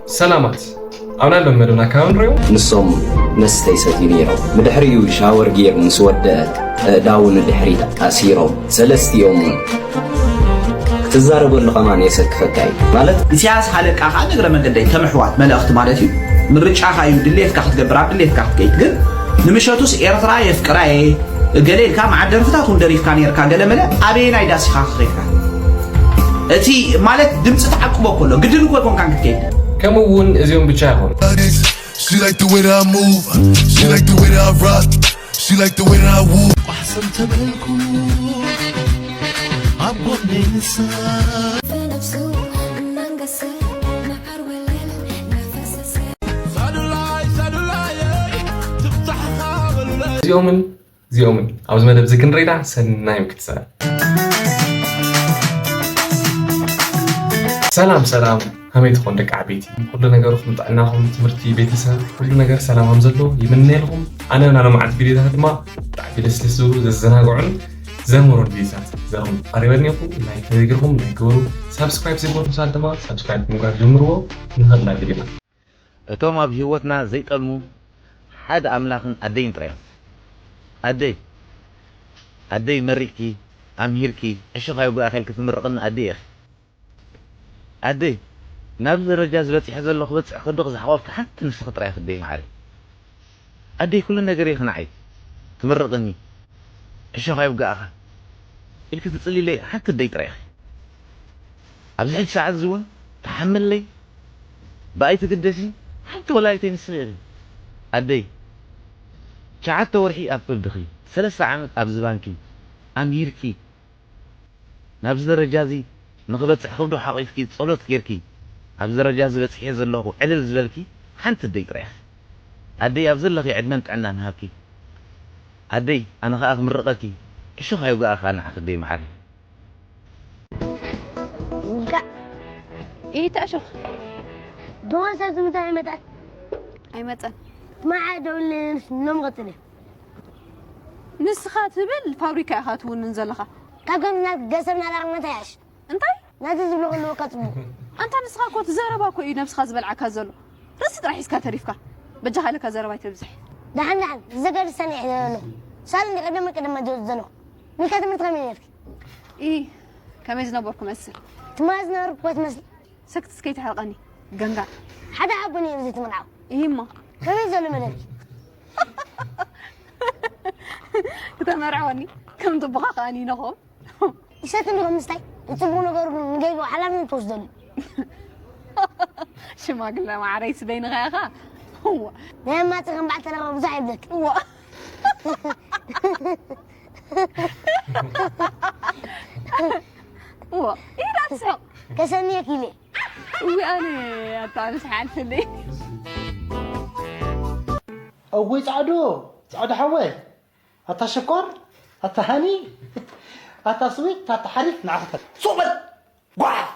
ሰላማት፣ ኣብ ናይ ሎም መደብና ካብ ንሪኦ። ንሶም መስተ ይሰትዩ ነይሮም። ብድሕሪኡ ሻወር ጌሩ ምስ ወደአ፣ ኣእዳዉ ንድሕሪት ኣሲሮም፣ ሰለስቲኦም ክትዛረበሉ ከማን የሰክፈካ እዩ። ማለት ኢሳያስ ሃለቃ ከኣ ንእግረ መንገደይ ከም ኣሕዋት መልእኽቲ ማለት እዩ። ምርጫኻ እዩ፣ ድሌትካ ክትገብር፣ ኣብ ድሌትካ ክትከይድ። ግን ንምሸቱስ ኤርትራ የፍቅራ እየ፣ ገለ ኢልካ መዓት ደርፍታት እውን ደሪፍካ ነይርካ፣ ገለ መለ ኣበየናይ ዳስ ኢኻ ከኺድካ? እቲ ማለት ድምፂ ተዓቅቦ ከሎ ግድን እኮ ኣይኮንካን ክትከይድ። ከምኡ እውን እዚኦም ብቻ ኣይኮኑ። She like the way that I move. She like the way that I rock. She like the way that I woo. እዚኦምን እዚኦምን ኣብዚ መደብ እዚ ክንረዳ ሰናይ ምክትሳል። ሰላም ሰላም፣ ከመይ ትኾን ደቂ ዓበይቲ? ኩሉ ነገርኩም፣ ጥዕናኹም፣ ትምህርቲ፣ ቤተሰብ፣ ኩሉ ነገር ሰላም ከም ዘሎ ይምነየልኩም። ኣነ ናሎም ዓት ቪዲዮታት ድማ ብጣዕሚ ደስ ደስ ዝብሉ ዘዘናግዑን ዘምህሩን ቪዲዮታት ዘኹም ቀሪበልኒኹ። ላይክ ተዘይገርኩም ላይክ ግበሩ። ሳብስክራይብ ዘይገበርኩም ሰባት ድማ ሳብስክራይብ ምግባር ጀምርዎ። ንኸድና ቪዲዮና። እቶም ኣብ ህይወትና ዘይጠልሙ ሓደ ኣምላኽን ኣደይን ጥራይ እዮም። ኣደይ፣ ኣደይ መሪቕኪ፣ ኣምሂርኪ፣ ዕሾኽ ኣይውጋእኺ ኢልኪ ትምርቕኒ ኣደይ ኢኺ። ኣደይ፣ ናብዚ ደረጃ ዝበጺሐ ዘለኹ ክበጽሕ ከለኹ ዝሓቖፍኪ ሓንቲ ንስኺ ጥራይ ኢኺ ኣደይ መዓረይ። ኣደይ፣ ኩሉ ነገር ኢኺ ንዓይ ትምርቕኒ። ዕሾኽ ኣይውጋእኻ ኢልኪ ትጽልይለይ ሓንቲ ኣደይ ጥራይ ኢኺ። ኣብዚ ሕጂ ሰዓት እዚ እውን ትሓምለይ፣ ብኣይ ትግደሲ ሓንቲ ወላዲተይ ንስኺ ኢኺ። ኣደይ፣ ትሽዓተ ወርሒ ኣብ ከብድኺ፣ ሰለስተ ዓመት ኣብ ዝባንኪ ኣምሂርኪ፣ ናብዚ ደረጃ እዚ ንኽበጽሕ ከብዱ ሓቒፍኪ ጸሎት ጌርኪ፣ ኣብዚ ደረጃ እዚ በጺሐ ዘለኹ ዕልል ዝበልኪ ሓንቲ ኣደይ ጥራይ ኢኺ። ኣደይ፣ ኣብ ዘለኺ ዕድመን ጥዕናን ይሃብኪ። ኣደይ፣ ኣነ ኸኣ ክምርቐኪ፣ ዕሾኽ ኣይውጋእኻ ንዓኺ ኣደይ መዓረይ። ውጋእ። ኢሂ፣ እታ ዕሾኽ። ደወል ሰብ ዝምታ ኣይመጣን። ኣይመጸን። ማዓ ደውል ሎም ቀጽለ። ንስኻ ትብል ፋብሪካ ኢኻ ትውንን ዘለኻ። ካብ ከም ናት ገሰብ ናት ኣርመታ ያሽ። እንታይ? ናቲ ዝብሎ ከለዎ ከጽቡ። ኣንታ ንስኻ እኮ እቲ ዘረባ እኮ እዩ ነብስኻ ዝበልዓካ ዘሎ። ርእሲ ጥራሕ ሒዝካ ተሪፍካ። በጃኻ ኢለካ ዘረባ ኣይተብዝሕ። ደሓን ደሓን፣ ዝዘጋጅ ሰኒሕ ዘሎ። ሳል እንዲ ቀደም ቀደም ጀ ዘለኹ። ሚካ ትምህርቲ ከመይ ነርኪ? ኢ፣ ከመይ ዝነበርኩ መስል? ትማሊ ዝነበርኩ እኮ ትመስል። ሰክት እስከ ይትሕርቐኒ። ገንጋ። ሓደ ሓቦ ነይሩ ዘይትምርዓው። ኢሂ እሞ። ከመይ ዘሎ መደብ? ክተመርዕወኒ። ከም ጥቡኻ ከኣ ንኢነኹም። ይሰትን ዶ ምስታይ? እቲ ጽቡቕ ነገሩ ግን ንገይቡ ሓላፍነት ትወስደሉ። ሽማግለ ማዕረይ ስደይ ንኸያኻ። እዋ። ናይ ኣማጺ ከም በዓል ተረባ ብዙሕ ኣይብለክ። እዋ። እዋ። ኢዳ ትስሕቕ። ከሰንየክ ኢለ። እዊ ኣነ ኣታ ምስ ሓልፍለይ። እውይ ጻዕዱ፣ ጻዕዱ ሓወይ፣ ኣታ ሽኮር፣ ኣታ ሃኒ፣ ኣታ ስዊት፣ ኣታ ሓሪፍ ንዓኺ ከ። ሱቕ በል ጓሓፍ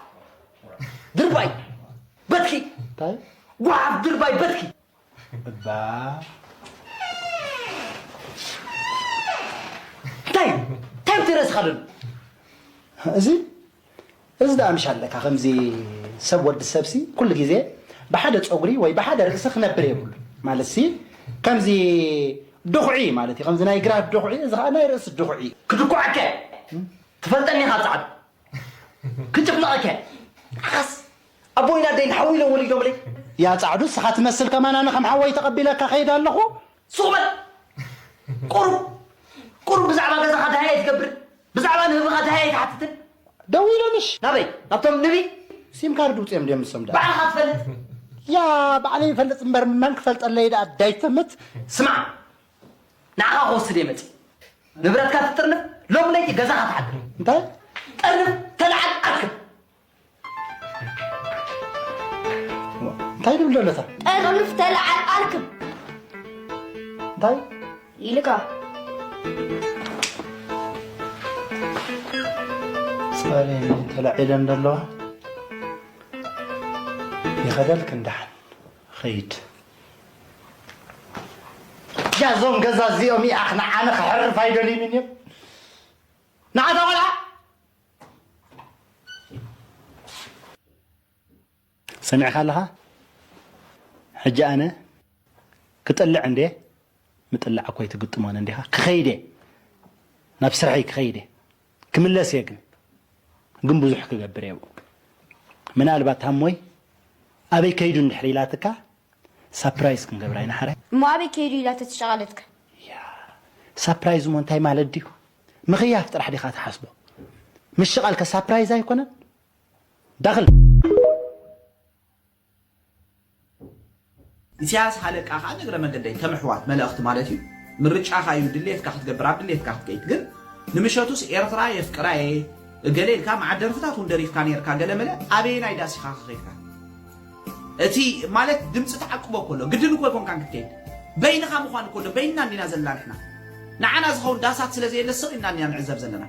ድርባይ በትኪ። እንታይ? ጓሓፍ ድርባይ በትኪ። እባ እንታይ እንታይ ትረስኻ ደሉ? እዚ እዚ ደኣ ምሽ ኣለካ ከምዚ ሰብ ወዲ ሰብሲ ኩሉ ግዜ ብሓደ ጸጉሪ ወይ ብሓደ ርእሲ ክነብር የብሉ። ማለትሲ ከምዚ ድኹዒ ማለት እዩ። ከምዚ ናይ ግራት ድኹዒ፣ እዚ ኸኣ ናይ ርእሲ ድኹዒ። ክድኩዓከ ትፈልጠኒ ኢኻ ጻዕዱ። ክጭፍልቐከ ዓስ ኣቦይን ኣደይን ሓዊ ኢሎም ወሊዶምለይ። ያ ጻዕዱ፣ ንስኻ ትመስል ከማን ኣነ ከም ሓወይ ተቐቢለካ ከይድ ኣለኹ። ሱቕ በል። ቁሩብ ቁሩብ ብዛዕባ ገዛኻ ደሃይ ኣይትገብርን? ብዛዕባ ንህብኻ ደሃይ ኣይትሓትትን? ደው ኢለ ምሽ። ናበይ? ናብቶም ንቢ? ሲም ካርድ ውፅኦም ድዮም ንሶም ደኣ? ባዕልኻ ትፈልጥ? ያ ባዕለይ ይፈልጥ እምበር መን ክፈልጠለይ ደኣ ዳይተምት? ስማዕ፣ ንዓኻ ክወስድ እየ መፂእ። ንብረትካ ትጥርንፍ፣ ሎም ለይቲ ገዛኻ ትሓድር። እንታይ? ጠርንፍ፣ ተለዓል፣ ኣርክብ። እንታይ ድብል ዘሎ እታ? ጠርንፍ፣ ተለዓል፣ ኣርክብ። እንታይ? ኢልካ። ጸሬ ተላዒለን ዘለዋ። ይኸደልክ እንዳሓን ኸይድ። ያዞም ገዛ እዚኦም ይኣኽ ንዓነ ክሕርፍ ኣይደልዩን እዮም። ንዓታ ቆልዓ ሰሚዕካ ኣለኻ? ሕጂ ኣነ ክጥልዕ እንዴ? ምጥላዕ እኮ ኣይትግጥሞን እንዲኻ። ክኸይድ እየ፣ ናብ ስርሐይ ክኸይድ እየ። ክምለስ እየ ግን። ግን ብዙሕ ክገብር እየ ብኡ። ምናልባት ሃሞይ ኣበይ ከይዱ እንድሕር ኢላትካ፣ ሳፕራይዝ ክንገብራ ኢና ሓራይ። እሞ ኣበይ ከይዱ ኢላ ተትሸቓለትካ? ያ፣ ሳፕራይዝ እሞ እንታይ ማለት ድዩ? ምኽያፍ ጥራሕ ዲኻ ትሓስቦ? ምሽቓልከ ሳፕራይዝ ኣይኮነን? ዳኽል። ኢሳያስ ሃለቃ ከኣ ንእግረ መንገደይ ከም ኣሕዋት መልእኽቲ ማለት እዩ። ምርጫኻ እዩ፣ ድሌትካ ክትገብር ኣብ ድሌትካ ክትከይድ። ግን ንምሸቱስ ኤርትራ የፍቅራ እየ እገለ ኢልካ መዓት ደርፍታት እውን ደሪፍካ ነይርካ ገለ መለ ኣበየናይ ዳስ ኢኻ ከኸይድካ? እቲ ማለት ድምፂ ተዓቅቦ እኮ ኣሎ። ግድን እኮ ኣይኮንካን ክትከይድ። በይንኻ ምዃን እኮ ኣሎ። በይንና እንዲና ዘለና ንሕና። ንዓና ዝኸውን ዳሳት ስለ ዘየለ ስቕ ኢልና እንዲና ንዕዘብ ዘለና።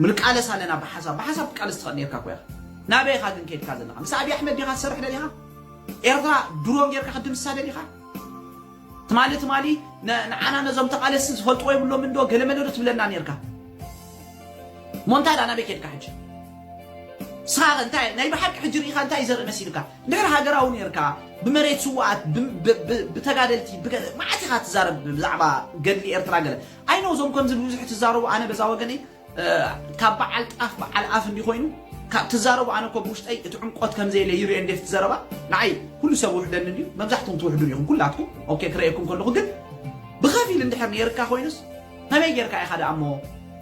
ምልቃለስ ኣለና ብሓሳብ ብሓሳብ ትቃለስ ትኽእል ነርካ እኮ ኢኻ። ናበይ ኢኻ ግን ከይድካ ዘለኻ? ምስ ኣብይ ኣሕመድ ዲኻ ትሰርሕ ደሊኻ? ኤርትራ ድሮን ጌርካ ክትድምስሳ ደሊኻ? ትማሊ ትማሊ ንዓና ነዞም ተቓለስቲ ዝፈልጥዎ የብሎም እንዶ ገለመለ ዶ ትብለና ነርካ? ሞንታዳ ናበይ ከይድካ ሕጂ? ስኻ እንታይ ናይ ብሓቂ ሕጂ ርኢኻ እንታይ ዘርኢ መሲልካ? እንድሕር ሃገራዊ ነርካ ብመሬት ስዋኣት ብተጋደልቲ ማዓት ኢኻ ትዛረብ ብዛዕባ ገድሊ ኤርትራ ገለ ኣይኖ እዞም ከምዚ ብዙሕ ትዛረቡ ኣነ በዛ ወገነይ ካብ በዓል ጣፍ በዓል ኣፍ እንዲ ኮይኑ ካብ ትዛረቡ ኣነ እኮ ብውሽጠይ እቲ ዕምቆት ከምዘየለ ይርዮ እንዴት ትዘረባ ንዓይ ኩሉ ሰብ ውሕደኒ እንድዩ መብዛሕትኩም ትውሕዱን ኢኹም ኩላትኩም ኦኬ ክረየኩም ከለኹ ግን ብኸፊል እንድሕር ነይርካ ኮይኑስ ከመይ ጌርካ ኢኻ ደኣ እሞ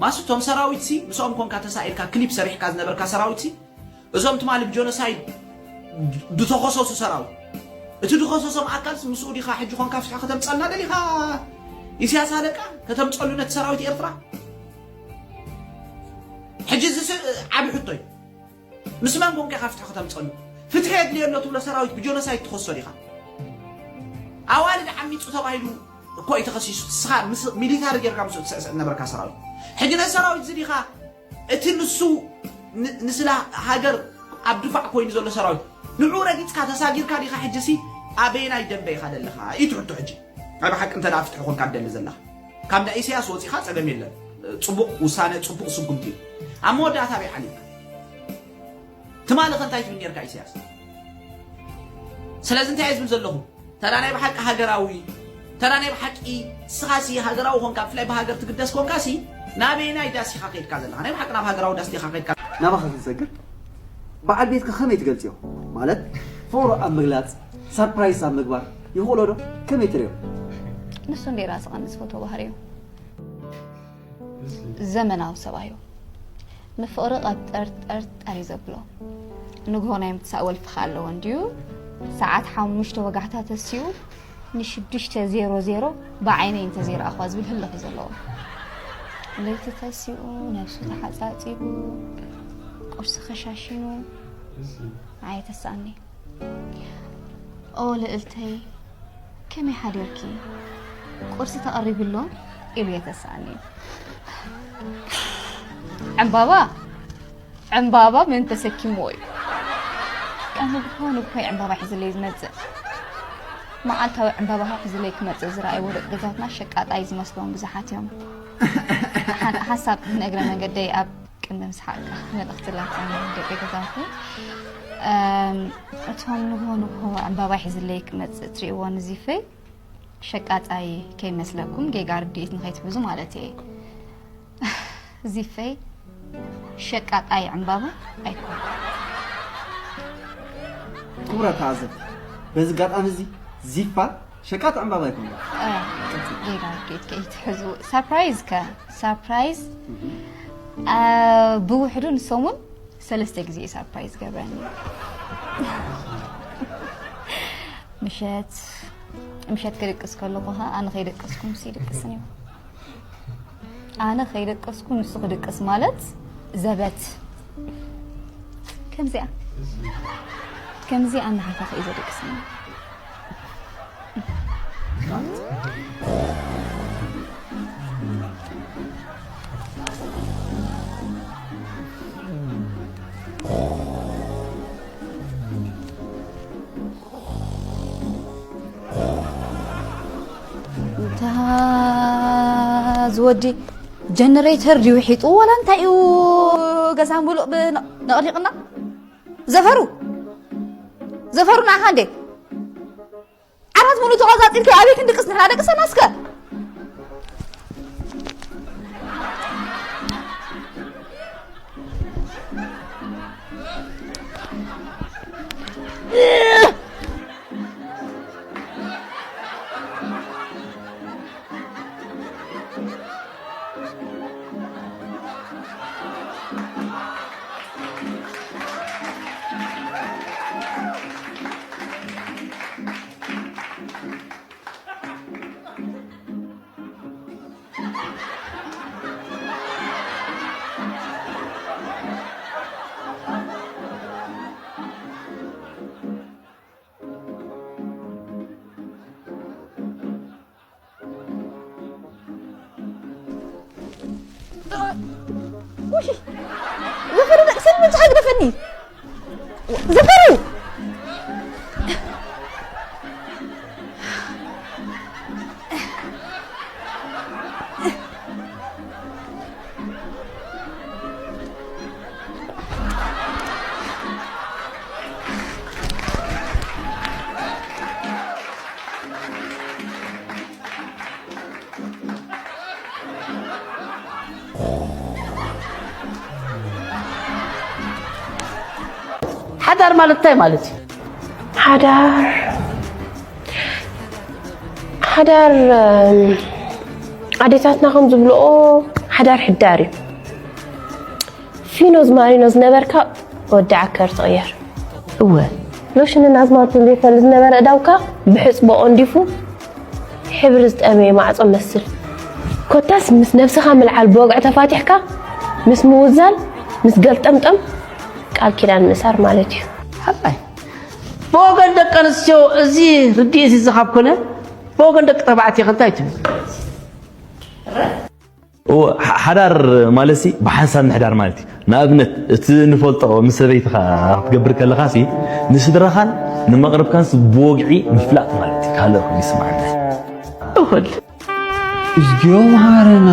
ማሱ እቶም ሰራዊት ሲ ምስኦም ኮንካ ተሳኢልካ ክሊፕ ሰሪሕካ ዝነበርካ ሰራዊት ሲ እዞም ትማሊ ብጆኖሳይድ ድተኸሰሱ ሰራዊት እቲ ድኸሰሶም ኣካልስ ምስኡ ዲኻ ሕጂ ኾንካ ፍትሒ ከተምፀልና ደሊኻ ኢሳያስ ኣለቃ ከተምፀሉ ነቲ ሰራዊት ኤርትራ ሕጂ እዚ ዓብ ሕቶ እዩ ምስ መን ኮንካ ኢኻ ፍትሒ ከተምፀሉ ፍትሒ የድልየ ኣሎ ትብሎ ሰራዊት ብጆኖሳይድ ትኸሶ ዲኻ ኣዋልድ ዓሚፁ ተባሂሉ እኮ እዩ ተኸሲሱ ስኻ ሚሊታሪ ጌርካ ምስኡ ትስዕስዕ ነበርካ ሰራዊት ሕጂ ነቲ ሰራዊት እዚ ዲኻ እቲ ንሱ ንስለ ሃገር ኣብ ድፋዕ ኮይኑ ዘሎ ሰራዊት ንዑ ረጊፅካ ተሳጊርካ ዲኻ ሕጂ ሲ ኣበየናይ ደንበ ኢኻ ዘለኻ እዩ ትሕቶ ሕጂ ናይ ብሓቂ እንተ ፍትሒ ኮንካ ደሊ ዘለኻ ካብ ናይ ኢሳያስ ወፂኻ ፀገም የለን ፅቡቕ ውሳነ ፅቡቕ ስጉምቲ እዩ ኣብ መወዳእታ ኣበይ ዓሊምካ ትማሊ ከ እንታይ ትብል ኔርካ ኢሳያስ ስለዚ እንታይ እየ ዝብል ዘለኹ ተዳ ናይ ብሓቂ ሃገራዊ ተዳ ናይ ብሓቂ ስኻ ሲ ሃገራዊ ኮንካ ብፍላይ ብሃገር ትግደስ ኮንካ ሲ ናበየናይ ዳስ ኢኻ ከይድካ ዘለኻ ናይ ብሓቂ ናብ ሃገራዊ ዳስ ዲኻ ከይድካ ናባኻ ክንሰግር በዓል ቤትካ ከመይ ትገልጽዮ ማለት ፍቕሩ ኣብ ምግላጽ ሳርፕራይዝ ኣብ ምግባር ይኽእሎ ዶ ከመይ ትሪኦ ንሱ እንዴ ራስኻ ንዝፈቶ ባህሪዮ ዘመናዊ ሰብኣዮ ንፍቕሪ ቀብጠር ጠርጠር እዩ ዘብሎ ንግሆ ናይ ምትሳእ ወልፊ ከ ኣለዎ እንድዩ ሰዓት ሓሙሽተ ወጋሕታ ተሲኡ ንሽዱሽተ ዜሮ ዜሮ ብዓይነይ እንተዘይረኣኽዋ ዝብል ህልኽ እዩ ዘለዎ ለይቲ ተሲኡ ነብሱ ተሓፃፂቡ ቁርሲ ከሻሽኑ ኣየተስኣኒ ኦ ልእልተይ ከመይ ሓዲርኪ ቁርሲ ተቐሪቡ ኣሎ ኢሉ የተስኣኒ ዕምባባ ዕምባባ መን ተሰኪምዎ እዩ ቀንጉሆ ንጉሆ እዩ ዕምባባ ሒዝለይ ዝመፅእ መዓልታዊ ዕምባባኻ ሒዝለይ ክመፅእ ዝረኣይዎ ደቂ ገዛትና ሸቃጣ እዩ ዝመስሎም ብዙሓት እዮም ሓሳብ ንእግረ መንገደይ ኣብ ቅድሚ ምስሓቅ መልእኽቲ ላካ ደቂ ገዛውቲ እቶም ንግሆ ንግሆ ዕምባባ ሒዝለይ ክመፅእ ትሪእዎ ንዚፈይ ሸቃጣይ ከይመስለኩም ጌጋ ርድኢት ንኸይትሕዙ ማለት እየ ዚፈይ ሸቃጣይ ዕምባባ ኣይኮን ክቡራት ተዓዘብቲ በዚ ኣጋጣሚ እዚ ዚፋ ሸቃጥ ዕምባባ ኣይኮን ጌጋ ርድኢት ከይትሕዙ ሳፕራይዝ ከ ሳፕራይዝ ብውሕዱ ንሰሙን ሰለስተ ግዜ እዩ ሳፕራይዝ ገብረኒ ምሸት ምሸት ክድቅስ ከለኹ ኸ ኣነ ከይደቀስኩ ምስ ይድቅስን እዩ ኣነ ከይደቀስኩ ንሱ ክድቅስ ማለት ዘበት ከምዚኣ ከምዚኣ እናሓፈኸ እዩ ዘደቅስኒ እንታ ዝወዲ ጀነሬተር ድዩ ሒጡ ወላ እንታይ እዩ ገዛ ሙሉእ ነቕሊቕና ዘፈሩ ዘፈሩ ንዓኻ እንዴ ሙሉ ተቐጻጺልካ ኣበይ ክንድቅስ ንሕና ደቅሰና እስከ። ውይ፣ ዘፈሩ ደቅሰኒ መጽሓ ግደፈኒ። ዘፈሩ! ሓዳር ማለት እንታይ ማለት እዩ? ሓዳር፣ ሓዳር፣ እም፣ ኣዴታትና ከም ዝብልኦ ሓዳር ሕዳር እዩ። ፊኖ ዝማሪኖ ዝነበርካ ወዲ ዓከር ትቕየር። እወ፣ ሎሽንን ኣዝማልቶን ዘይፈሊ ዝነበረ እዳውካ ብሕጽቦ ቆንዲፉ ሕብሪ ዝጠመየ ማዕጾ መስል። ኮታስ ምስ ነብስኻ ምልዓል ብወግዒ ተፋቲሕካ ምስ ምውዛል፣ ምስ ገልጠምጠም ቃል ኪዳን ምእሳር ማለት እዩ። ሓቃይ። ብወገን ደቂ ኣንስትዮ እዚ ርድኢት እዚ ካብ ኮነ፣ ብወገን ደቂ ተባዕትዮ ከ እንታይ ትብል? እወ፣ ሓ-፣ ሓዳር ማለትሲ ብሓንሳብ ምሕዳር ማለት እዩ። ንኣብነት፣ እቲ ንፈልጦ ምስ ሰበይትኻ ክትገብር ከለኻሲ፣ ንስድራኻን ንመቕርብካንስ ብወግዒ ምፍላጥ ማለት እዩ። ካልእ ይስምዓኒ። እኹል። እዝግዮ መሃረና።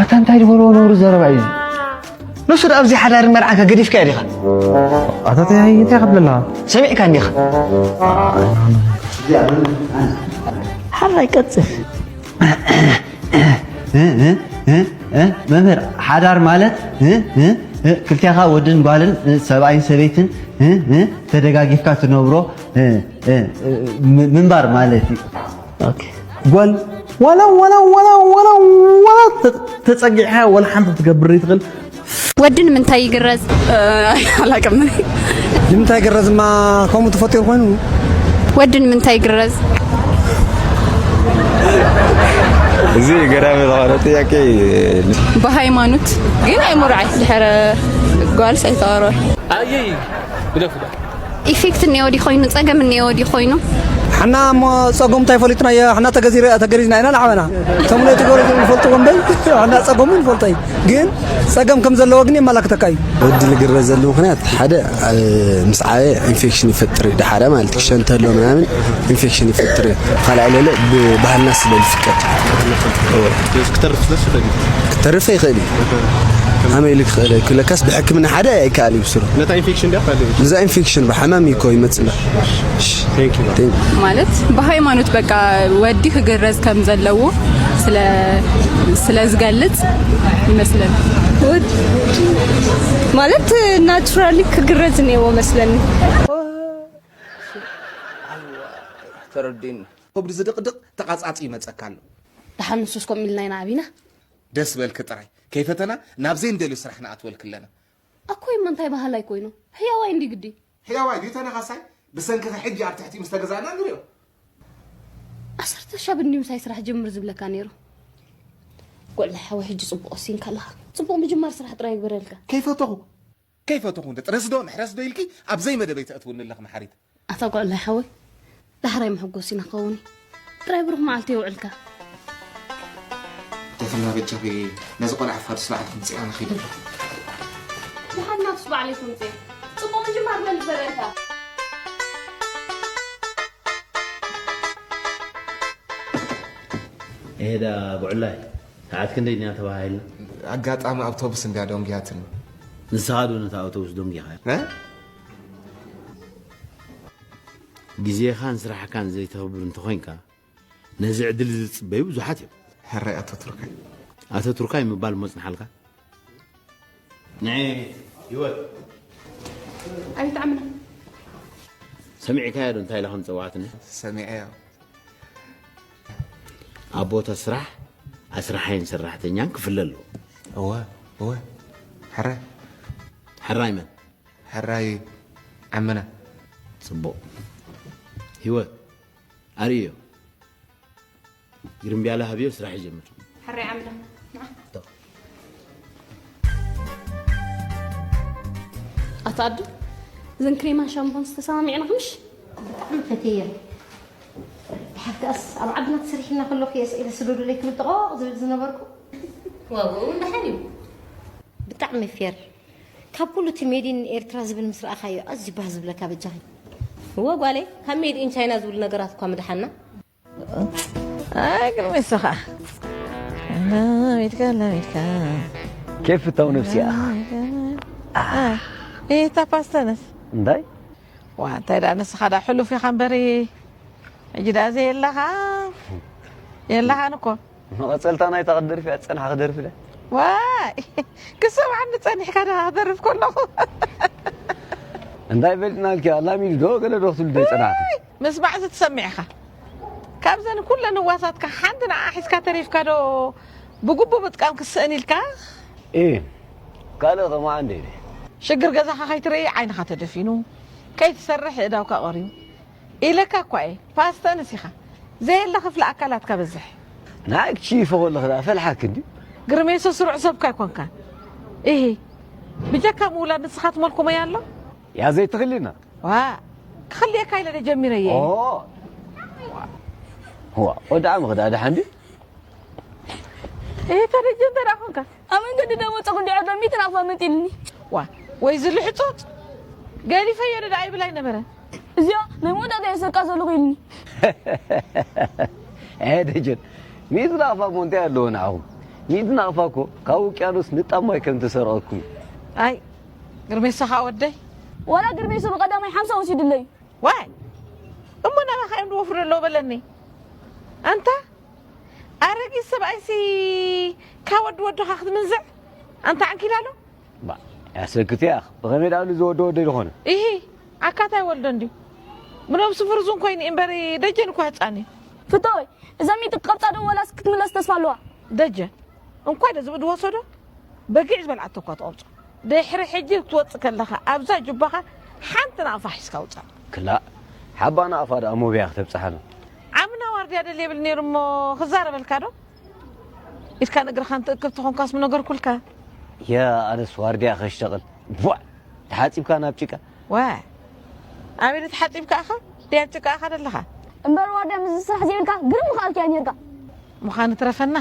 ኣታ እንታይ ዝበልዎ ነውሪ ዘረባ እዩ እዚ? ንሱ ደኣ ኣብዚ ሓዳርን መርዓን ከገዲፍካዮ ዲኻ? ኣታ እንታይ፣ እንታይ ከብለላ? ሰሚዕካ እንዲኻ? ሓራይ ቀጽል። እ፣ እ፣ እ፣ እ፣ መምህር፣ ሓዳር ማለት፣ እ፣ እ፣ እ፣ ክልቴኻ ወድን ጓልን፣ እ፣ ሰብኣይን ሰበይትን፣ እ፣ እ፣ ተደጋጊፍካ ትነብሮ፣ እ፣ እ፣ እ፣ ም-፣ ምንባር ማለት እዩ። ኦኬ። ጓል ዋላ፣ ዋላ፣ ዋላ፣ ዋላ፣ ዋላ ተ-፣ ተጸጊዕካ ዋላ ሓንቲ ትገብር ይትኽእል። ወዲ ንምንታይ ይግረዝ? እ፣ ኣላቅም። ንምንታይ ይግረዝማ ከምኡ ተፈጢሩ ኮይኑ? ወዲ ንምንታይ ይግረዝ? እዚ ገራሚ ዝኾነ ጥያቄ እዩ። ብሃይማኖት ግን ኣይምርዓይ ድሕሪ ጓልስ ኣይተቐርበ። ኣየይ፣ ግደፉ። ኢፌክት እኒኦ ድዩ ኮይኑ፣ ጸገም እኒኦ ድዩ ኮይኑ? ሓና እሞ ጸገሙ እንታይ ፈሊጥናዮ? ሓና ተገዚረ-፣ ተገሪዝና ኢና ንዓበና። እቶም ነቲ ገሪዞም ይፈልጥዎ እምበር፣ ሓና ጸገሙ ንፈልጦ እዩ። ግን ጸገም ከም ዘለዎ ግን የመላክተካ እዩ። ወዲ ልግረዘሉ ምኽንያት ሓደ፣ እ፣ ምስ ዓየ ኢንፌክሽን ይፈጥር እዩ። ደሓረ ማለት ክሸንተሎ ምናምን ኢንፌክሽን ይፈጥር እዩ። ካልኣይ ለለ ብባህልና ስለ ዝፍቀድ። እወ። ክትተርፍ ስለ ዝኽእል እዩ። ክተርፍ ይኽእል እዩ። ከመይ ኢሉ ክኽእል? ክለካስ ብሕክምና ሓደ ኣይከኣል እዩ ብስሩ። ነታ ኢንፌክሽን ድያ ካልእ? ንዛ ኢንፌክሽን ብሓማም እዩ እኮ ይመጽእ። እሺ። Thank you። Thank you። ማለት ብሃይማኖት በቃ ወዲ ክግረዝ ከም ዘለዎ ስለ፣ ስለ ዝገልጽ ይመስለኒ። ወድ-፣ ማለት ናቹራሊ ክግረዝ እኒአዎ መስለኒ። ተረዲን። ከብዱ ዝድቕድቕ ተቓጻጺ ይመጸካ ኣሎ። ደሓን ንሱስ ከምኡ ኢልና ኢና ዓቢና። ደስ በልኪ ጥራይ። ከይፈተና ናብ ዘይንደልዮ ስራሕ ንኣትወልኪ ኣለና። ኣኮይ እሞ እንታይ በሃላይ ኮይኑ? ሕያዋይ እንዲ ግዲ። ሕያዋይ ድዩ ተነኻሳይ? ብሰንክኺ ሕጂ ኣብ ትሕቲ ምስ ተገዛእና ንሪኦ። ዓሰርተ ሻብ እንዲ ምሳይ ስራሕ ጀምር ዝብለካ ነይሩ። ጎዕለ ሓወይ ሕጂ ጽቡቕ ወሲንካ ኣለኻ። ጽቡቕ ምጅማር ስራሕ ጥራይ ይግበረልካ። ከይፈተኹ፣ ከይፈተኹ እንደ ጥረስዶ ምሕረስዶ ኢልኪ ኣብ ዘይመደበይ ተእትውኒ ኣለኺ መሓሪት። ኣታ ጓዕላይ ሓወይ፣ ዳሕራይ መሐጎሲና ክኸውን እዩ። ጥራይ ብሩኽ መዓልቲ የውዕልካ። ደፍና በጃኺ ነዚ ቆልዓ ፋርስ ንዓኺ ምጽኣ ንኺድ። ደሓን ናትስ ባዕለይ ክምጽእ። ጽቡቕ ምጅማር መን ዝበለልካ? ኤዳ ጉዕላይ፣ ሰዓት ክንደይ ድና ተባሂልና? ኣጋጣሚ ኣውቶቡስ እንድያ ደንጉያትኒ። ንስኻ ዶ ነታ ኣውቶቡስ ደንጊኻ? እ? ግዜኻን ስራሕካን ዘይተኽብር እንተኾይንካ፣ ነዚ ዕድል ዝጽበዩ ብዙሓት እዮም። ሕራይ ኣቶ ቱርካይ። ኣቶ ቱርካይ ምባል እሞ ጽንሓልካ። ንዒ ህይወት። ኣቤት ዓምና። ሰሚዕካዮ ዶ እንታይ ኢላ ከም ጸዋዕትኒ? ሰሚዐዮ። ኣብ ቦታ ስራሕ ኣስራሓይን ሰራሕተኛን ክፍለ ኣለዎ። እወ፣ እወ። ሕራይ። ሕራይ መን? ሕራይ ዓምና። ጽቡቕ። ህይወት፣ ኣርእዮ። ግርምብያለ ሃብዮ ስራሕ ይጀምር። ሕራይ ዓምና። ንዓ። ኣታ ኣዱ፣ እዘን ክሬማን ሻምፖን ዝተሰማሚዕና ምሽ? ብጣዕሚ ፈትየን። ድሓር ከኣስ ኣብ ዓድና ተሰሪሕና ከለኹ እየ ስኢለ ስደዱለይ ክብል ጥቕቕ ዝብል ዝነበርኩ። ዋግኡ እውን ደሓን እዩ። ብጣዕሚ ፌር። ካብ ኩሉ እቲ ሜድ ኢን ኤርትራ ዝብል ምስ ረኣኻዮ ኣዝዩ ባህ ዝብለካ በጃኺ። እወ ጓለይ፣ ካብ ሜድ ኢን ቻይና ዝብሉ ነገራት እኳ ምድሓና። ኣይ ግርመይ ንስኻ። ላሚድካ ላሚድካ። ኬፍ ፍታው ነፍሲ ኣኻ። ኣይ፣ እታ ፓስተነስ። እንታይ? ዋ እንታይ ደኣ ንስኻ ደኣ ሕሉፍ ኢኻ እምበሪ። ሕጂ ደኣ ዘየለኻ የለኻን እኮ። መቐጸልታ ናይታ ክትደርፍ እያ ዝጸንሓ ክደርፍ ኢለ። ዋይ ክሰምዓኒ ጸኒሕካ ደኣ ክደርፍ ከለኹ። እንታይ ፈሊጥናልኪ? ኣላሚዱ ዶ ገለ ዶ ክትብሊ ዶ ይጸናሕኪ? ዋይ ምስማዕ እዚ ትሰሚዕኻ። ካብዘን ኩለን ህዋሳትካ ሓንቲ ንዓ ሒዝካ ተሪፍካ ዶ ብግቡእ ምጥቃም ክስእን ኢልካ? እ፣ ካልእ ከማኣ እንደ ኢለ። ሽግር ገዛኻ ከይትርኢ ዓይንኻ ተደፊኑ፣ ከይትሰርሕ እእዳውካ ቀርዩ። ኢለካ እኳ እየ፣ ፓስተንስ ኢኻ። ዘየለ ክፍሊ ኣካላትካ በዝሕ። ንዓይ ክትሽይፎ ከለኺ ደኣ ፈልሓኪ እንድዩ። ግርሜሶ ስሩዕ ሰብካ ኣይኮንካን። እሂ፣ ብጀካ ምውላድ ንስኻ ትመልኩመያ ኣሎ? ያ ዘይትኽሊና። ዋ፣ ክኽልየካ ኢለ ዶ ጀሚረየ? ኦ። ዋ፣ ወዲ ዓመ ክዳ ደሓን ድዩ? እሂ፣ ተደጀ እንተ ደኣ ኮንካ። ኣብ መንገዲ ዶ ወጸኹ እንዲዖ ዶ ሚእቲ ናቕፋ መጢልኒ። ዋ፣ ወይ ዝልሕጹጽ። ገሊፈዮ ዶ ደኣ ይብል ኣይነበረን። እዚኣ ናይ መወዳእታ እየ ዝሰርቃ ዘለኹ ኢልኒ። ኤ ደጀን፣ ሚእቲ ናቕፋ እሞ እንታይ ኣለዎ ንዓኹም? ሚእቲ ናቕፋ እኮ ካብ ውቅያኖስ ንጣብ ማይ ከም ተሰርቐኩም እዩ። ኣይ፣ ግርሜሳ ኸኣ ወደይ። ዋላ ግርሜሱ ብቐዳማይ ሓምሳ ወሲዱለይ። ዋይ፣ እሞ ናባኻ እዮም ዝወፍሩ ዘለዉ በለኒ። ኣንታ ኣረጊት ሰብኣይሲ ካብ ወዲ ወድኻ ክትምንዝዕ? ኣንታ ዓንኪላሎ። ባ፣ ያሰክት ያኽ፣ ብኸመይ ደኣ ዝወደ ወደ ዝኾነ? ኢሂ፣ ዓካታይ ወልዶ እንድዩ። ብነብሱ ፍርዙን ኮይኑ እምበሪ ደጀን እኮ ህጻን እዩ። ፍታወይ፣ እዛ ሚእቲ ክቐብጻ ዶ ወላስ ክትምለስ ተስፋ ኣለዋ? ደጀን፣ እንኳይ ዶ ዝብኢ ዝወሰዶ? በጊዕ ዝበልዓቶ እኳ ትቐብጾ። ድሕሪ ሕጂ ክትወጽእ ከለኻ ኣብዛ ጁባኻ ሓንቲ ናቕፋ ሒዝካ ውጻእ። ክላእ፣ ሓባ ናቕፋ ደኣ ሞብያ ክተብጽሓ ዶ? ዓምና ዋርድያ ደልየ ይብል ነይሩ እሞ ክዛረበልካ ዶ? ኢድካን እግርኻን ትእክብ ተኾንካስ ምነገርኩልካ። ያ፣ ኣነስ ዋርድያ ከሽተቕል። ቧዕ! ተሓጺብካ ናብ ጭቃ። ዋ! ኣበይ ተሓጺብካ ኢኻ? ድያ ኣብ ጭቃ ኢኻ ዘለኻ? እምበር ዋርድያ ምስ ስራሕ ዘይብልካ ግርም ምኸኣልካያ ነይርካ። ምዃኑ ትረፈና።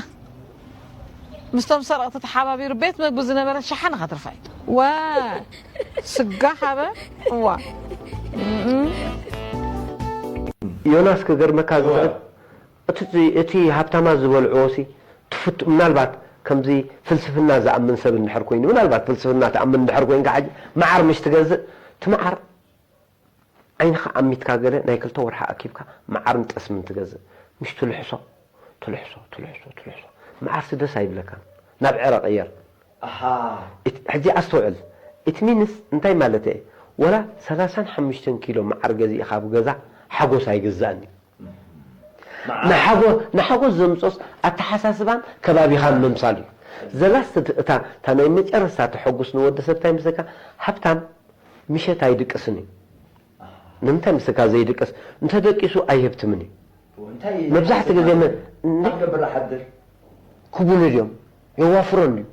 ምስቶም ሰረቕቲ ተሓባቢሩ ቤት መግቡ ዝነበረ ሸሓነ ከትርፋ እዩ። ዋ! ስጋ ሃበ? ዋ! እም። ዮናስ፣ ክገርመካ ዝኽእል፣ እዋ። እቲ፣ እቲ ሃብታማት ዝበልዕዎ ሲ ትፍቱ-፣ ምናልባት ከምዚ ፍልስፍና ዝኣምን ሰብ እንድሕር ኮይኑ፣ ምናልባት ፍልስፍና ትኣምን እንድሕር ኮይንካ፣ ሕጂ መዓር ምሽ ትገዝእ፣ እቲ መዓር ዓይንኻ ኣሚትካ ገለ ናይ ክልተ ወርሒ ኣኪብካ መዓርን ጠስምን ትገዝእ፣ ምሽ ትልሕሶ፣ ትልሕሶ፣ ትልሕሶ፣ ትልሕሶ፣ መዓርሲ ደስ ኣይብለካን፣ ናብ ዕረ ቅየር። ኣሃ። እት-፣ ሕጂ ኣስተውዕል፣ ኢት ሚንስ እንታይ ማለት እየ? ወላ ሰላሳን ሓሙሽተን ኪሎ መዓር ገዚእኻ ኣብ ገዛ ሓጎስ ኣይግዛእን እዩ። መዓር። ንሓጎ-፣ ንሓጎስ ዘምጾስ ኣተሓሳስባን ከባቢኻን ምምሳል እዩ። ዘላስት እታ፣ እታ ናይ መጨረስታ ተሐጉስ ንወዲ ሰብ እንታይ ምስለካ? ሃብታም ምሸት ኣይድቅስን እዩ። ንምንታይ ምስለካ ዘይድቅስ? እንተ ደቂሱ ኣይህብትምን እዩ። እንታይ መብዛሕትኡ ግዜ መ-፣ እንታይ እንደ-፣ ክገብር ሓድር? ክቡሉ ድዮም? የዋፍሮን ድዩ?